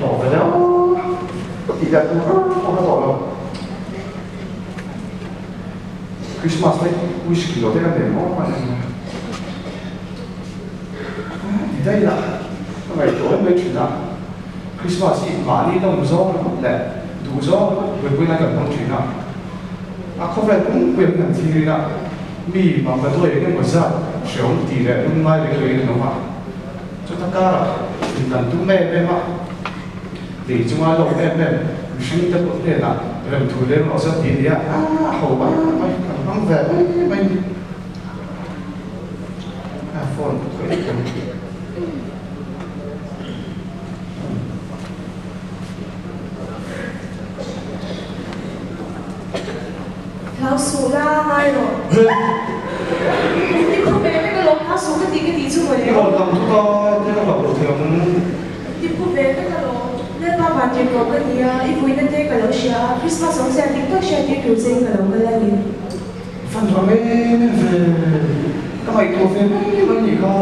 tawh ve deuh tih leh tur pawh ka tawh lo. Christmas te whisky lo te ka nei maw a ni. Ti daih lah ka ngaihtuah em mai thin a, Christmas hi mahni lawm zawng ringawt leh duh zawng ringawt buaipui nan kan hmang thin a, a khawvel pumpuia min han thlir ila mi makpaduai eng emaw zat hreawm tih leh lungngai reng rengin an awm a, chuta karah in kan tum em em a, lei chunga lawm em em mihring te pawh hnenah remthu leng rawh se tih nia a ho mai mai kan hmang ve mai mai ni. A phone ka khawih vek ang. Hlau suh la ngai rawh. Min ti phu ve vek alawm hlau suh ka ti ka tih chu mawle. I rawn lang thut a, tia ka hlauh loh thei ang. Min ti phu ve vek alawm. Lalpa van tir tawh ka nia, i vuina te ka lo hria a, Christmas awmzia dik tak hriat tir tur chein ka lo kal a ni. Van rang em em ve, ka ngaihtuah ve mai mai nih kha,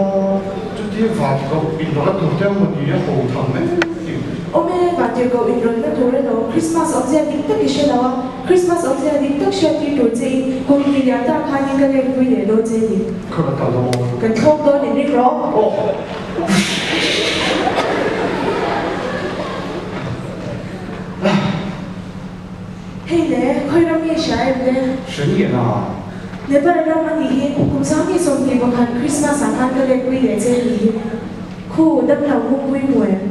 chutia van koh inrawlh a tur te emaw ni a ho tham em tih. Awm e, van tir koh inrawlh na tur emaw Christmas awmzia dik tak i hre lo a, Christmas awmzia dik tak hriat tir tur che in kum hnih liam tak khan in ka leng pui leh dawn che ni. Ka rawn kal dawn. Kan thlawk dawn in ring rawh. Aw. Hei le, khawi ram nge hria em le? Hre nge na? Nepal ram a nih hi, kum 2021 Christmas ah khan ka letpui leh che a nih hi. Khu, damlo mupui hmu em?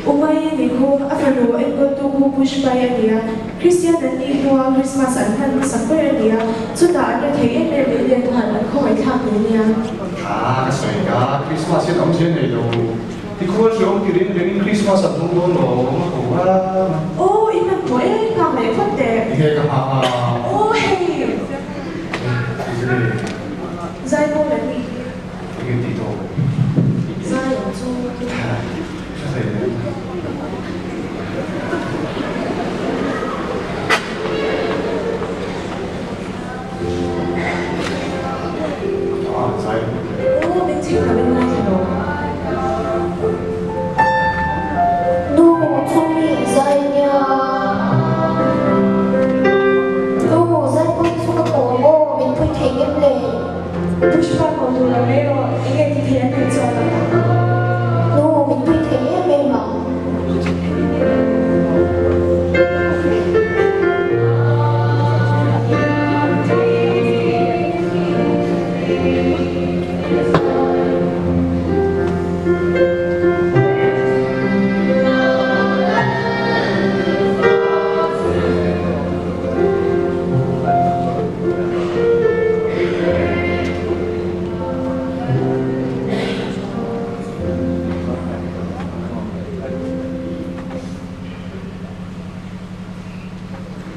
Umai a nih khu, a fanu enkawltu khu Pushpai a ni a, Christian an nih hnua Christmas an hman hmasak ber a ni a, chutah an la thei em em mai leh khan an khawngaihthlak hle nia. Tha ka sawi ka, Christmas hian awmzia nei lo. Tikhual hreawm ti reng rengin Christmas an hmang dawn lo a ko a. Aw i hmanhmawh e, nghak leh phawt teh. Enge ka nghak a? Aw hei. Enge? Zai pawl an nih hi. Enge tih tawh? Zai awm chu. Hre thei em? Aw min chhim lo in ngaithla lo. Nu chumi zai nia. Nu zai pawh hi chu ka kawm aw min pui thei ngem le. Pushpa kawm duh lo mai rawh enge ti thei an neih chuan ang. Nu min pui thei em em ang.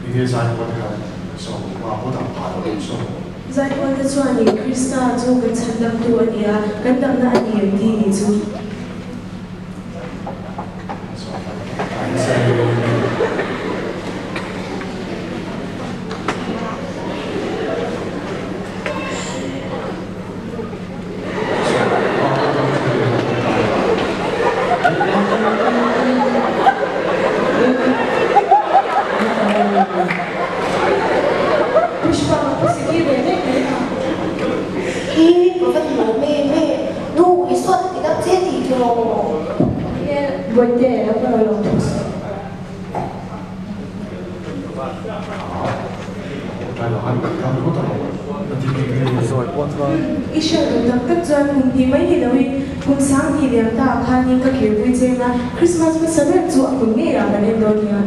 Enge Zaipawl te khan saw ma pawh dang phah loh in saw. Zaipawl te chuan in Krista chu kan chhandamtu a ni a, kan damna a ni em tih ni chu. Pushpa ka pu siki ve vek mai kha. Hi ka va lawm em e, nu i suat a ti dam che tih tiraw? He Bawihte lo ka rawn lawm thung suh. I hriat duh tak tak chuan kum hnih mai ni loin kum 2000 liam ta ah khanin ka khirpui cheng a, Christmas hmasa ber chu a hmun ngei ah kan en dawn nia.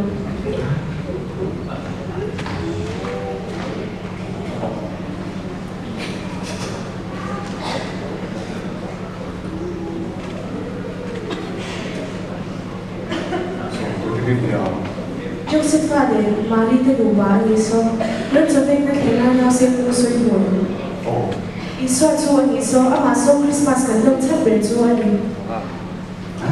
Josepha leh Mari te nupa a ni saw, ram chawpekna thlenga nausen lu sawi hmuh. Isua chu a ni saw, amah saw Krismas kan lawm chhan ber chu a ni. A,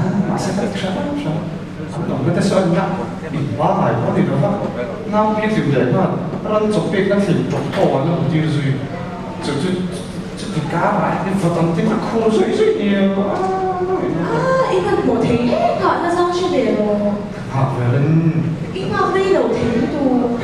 i hmanhmawh thei em a, na. nghak ve reng. I nghak rei lo thei lutuk.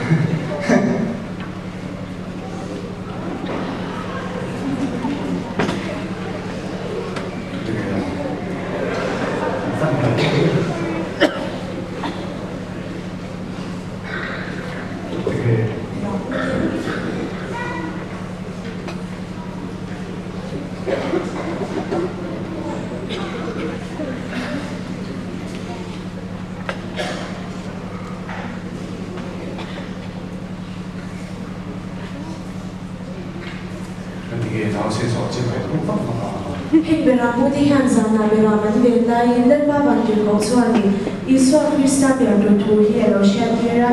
Heng Beramute hian zanah Beram an ven laiin Lalpa Vantirhkoh chuanin Isua Krista pian tur thu hi a lo hriattir a.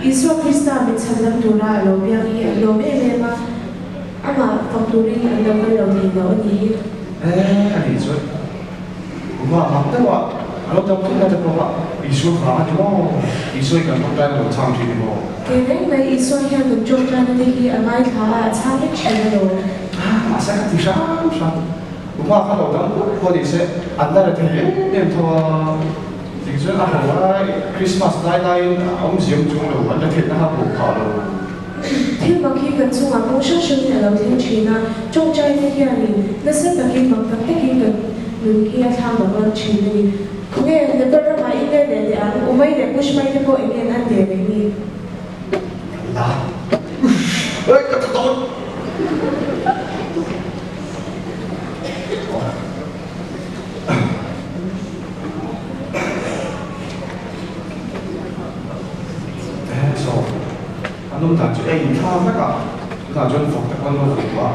Isua Krista min chhanlam tura a lo piang hi an lawm em em a, amah fak turin an lo kal lo thei lo a ni hi. E, a nih chuan Kuma mak deuh a, a lo dam thut na te pawh kha Isua vang a ni maw? Isua hi kan tawngtaina lo chhang thin ni maw? Kei reng mai Isua hian kan tawngtaina te hi a ngaithla a, a chhang vek thin a lo. Mahse ka ti hram hram. Kuma kha lo dam pawh pawh ni se, an la re thei em em tho a. Tih chuan a ho a, Christmas lai laiin a awmziam chung lo, an la theihna kha pawh phah lo. Thil mak hi kan chungah kawng hrang hrangin a lo thleng thin a, tawngtaite hianin nasa takin mak tak takin kan nun hi a thlak dang lam thin a ni. Khawnge Nepal ramah i nge leh teh ang, Umai leh Pushmai te pawh eng nge an de leh ni? La. Oi ka tha dawn! Saw an awm dan chu ei thla vek a, tunah chuan vawk te pawh an lo vawk tawh a,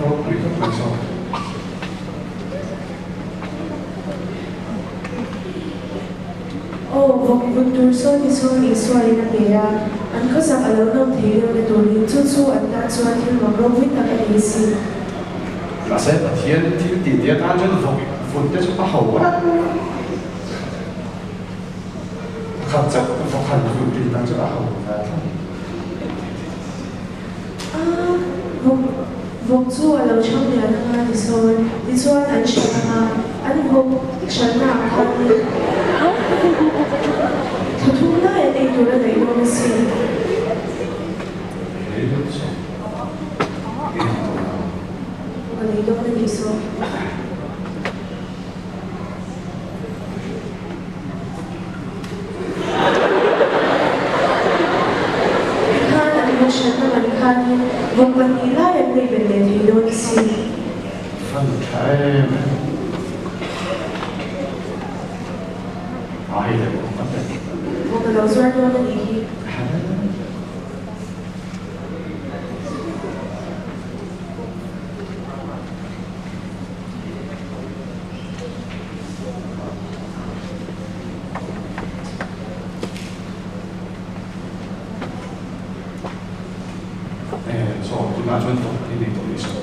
ropui khawp mai saw. Aw, vawk vun tur saw ti sawn Isua in a pe a, an khawsak a lo nawm thei deuh na turin chu chu an tan chuan thil mak ropui tak a ni si. Mahse Pathian thil tih tih atan chuan vawk vun te chu a ho a. Pakhat chauh vawk han vun tih tan chuan a ho ve thlawt. A, vawk vawk chu a lo chhang lian anga ti sawn tichuan an hralh anga an vawk hralhna ah khan thla thum lai an ei tur a daih dawn asin. Ka lei dawn a nih saw. Tikhan an hmu hranna man khanin vawk pahnih lai an nei belh leh thei dawn asin. Fan tha em em. A hei leh vawk kan nei. Vawk a lo zuar dawn a nih hi. Saw tunah chuan vawk hi nei tawh ni saw.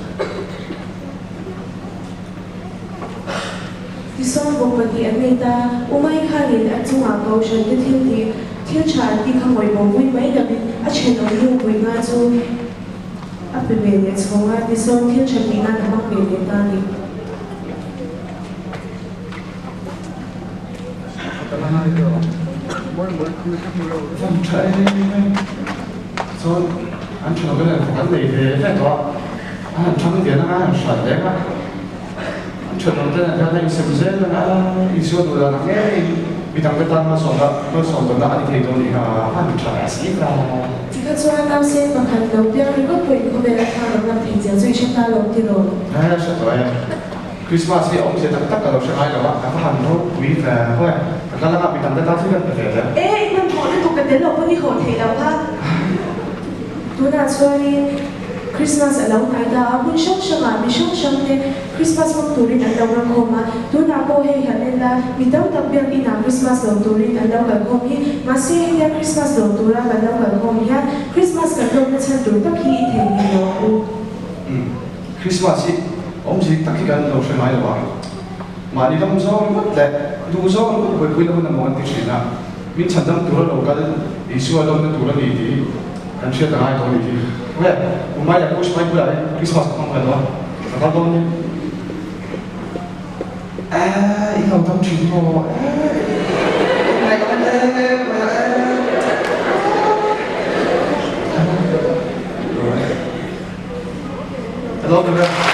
Tisawn vawk pahnih an nei ta, Umai khanin a chungah kohhran te thil tih thil tha an tih kha ngawih bawhpui mai lovin a thenawm nu pui nga chu a pe ve leh chhawng a, tisawn thil tha tih nan a hmang ve leh ta a ni. Van tha em em chuan an tha lovin an an nei ve ve tawh a, an han thang ve nanga an han hran leng a, an tha lo ten an hian a insem zel a, Isua duh dan ang ngeiin midang te tan malsawmna malsawm tawnna a ni thei dawn tih kha a han tha leh si ta. Tikha chuan nausen pakhat lo piang ringawt pawhin khawvel a thang ram lam thei zia chu i hre ta lo tiraw? He hre tawh e. Christmas hi a awmzia tak tak ka lo hre ngai lo a, ka va han ropui ve haw e, ka kal anga midang te tan thil kan pe ve le. E, i hmanhmawh lutuk ka tel lo pawn i haw theih loh kha. Tunah chuanin Christmas a lo hnai ta a, hmun hrang hrangah mi hrang hrang te Christmas hmang turin an lo kal khawm a, tunah pawh hei han en la, mi tam tak biak inah Christmas lo turin an lo kal khawm hi, mahse hetia Christmas lo tura kan lo kal khawm hian Christmas kan lawmna chhan tur tak hi i theihnghilh lo ang u. Umm. Christmas hi awmzia tak hi kan lo hre ngai lo a, mahni ram zawng ringawt leh duh zawng ringawt buaipui lo hun a maw an ti thin a, min chhandam tura lo kal Isua lawmna tur a ni tih hi kan hriat a ngai tawh a ni tih hi. Nge, Umai leh Pushpai bulah hian Christmas ka hmang ve lo a, ka kal dawn nia. Eeh, i lo dam thin maw? Eeh. Lawm ber e.